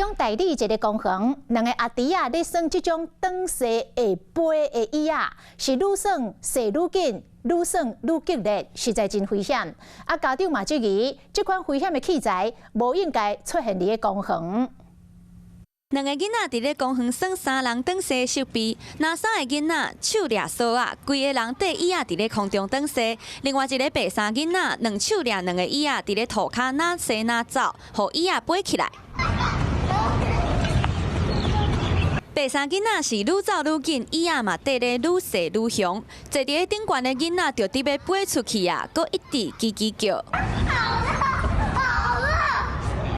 中大里一个公園，兩个阿弟仔咧耍這種轉勢會飛的椅仔，是愈耍勢愈緊，愈耍愈激烈，實在真危險。啊，家長嘛質疑，這款危險的器材無應該出現佇咧公園。兩个囡仔佇咧公園耍三人轉勢設備，拿三个囡仔手掠索仔，規个人綴椅仔佇咧空中轉勢。另外一个白衫囡仔，兩手掠兩个椅仔佇咧塗跤若勢若走，予椅仔飛起來。白衫囡仔是愈走愈緊，椅仔嘛綴咧愈勢愈雄。坐佇咧頂懸的囡仔就佇欲飛出去啊，閣一直吱吱叫。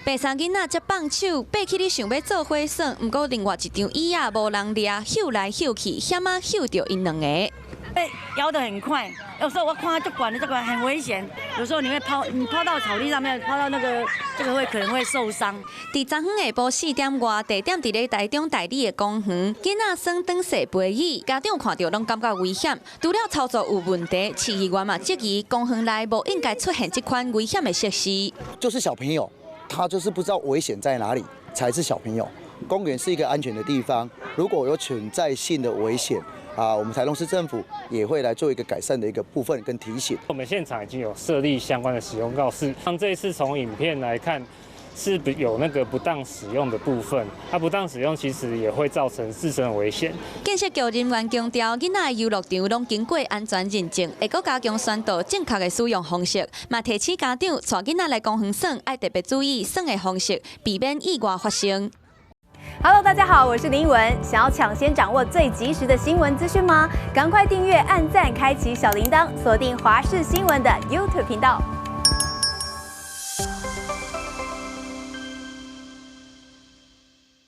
白衫囡仔才放手，爬起咧想欲做伙耍，毋過另外一張椅仔無人掠，搝來搝去，險仔搝著𪜶兩個。被搖得很快，有時候我看就管的這個很危險，有時候你會拋，你拋到草地上面，拋到那個，這個會可能會受傷。佇昨昏下晡4點外，地點佇咧台中大里的公園，囡仔耍轉勢飛椅，家長看著攏感覺危險。除了操作有問題，市議員嘛質疑公園內無應該出現這款危險的設施。就是小朋友，他就是不知道危險在哪裡，才是小朋友。公園是一個安全的地方，如果有潛在性的危險，啊，我們台中市政府也會來做一個改善的一個部分跟提醒。我們現場已經有設立相關的使用告示，像這一次從影片來看，是有那個不當使用的部分，它不當使用其實也會造成自身的危險。建設局人員強調，囡仔的遊樂場攏經過安全認證，會閣加強宣導正確的使用方式，嘛提醒家長帶囡仔來公園耍，愛特別注意耍的方式，避免意外發生。 Hello，大家好，我是林文。想要搶先掌握最及時的新聞資訊嗎？趕快訂閱、按讚、開啟小鈴鐺，鎖定華視新聞的 YouTube 頻道。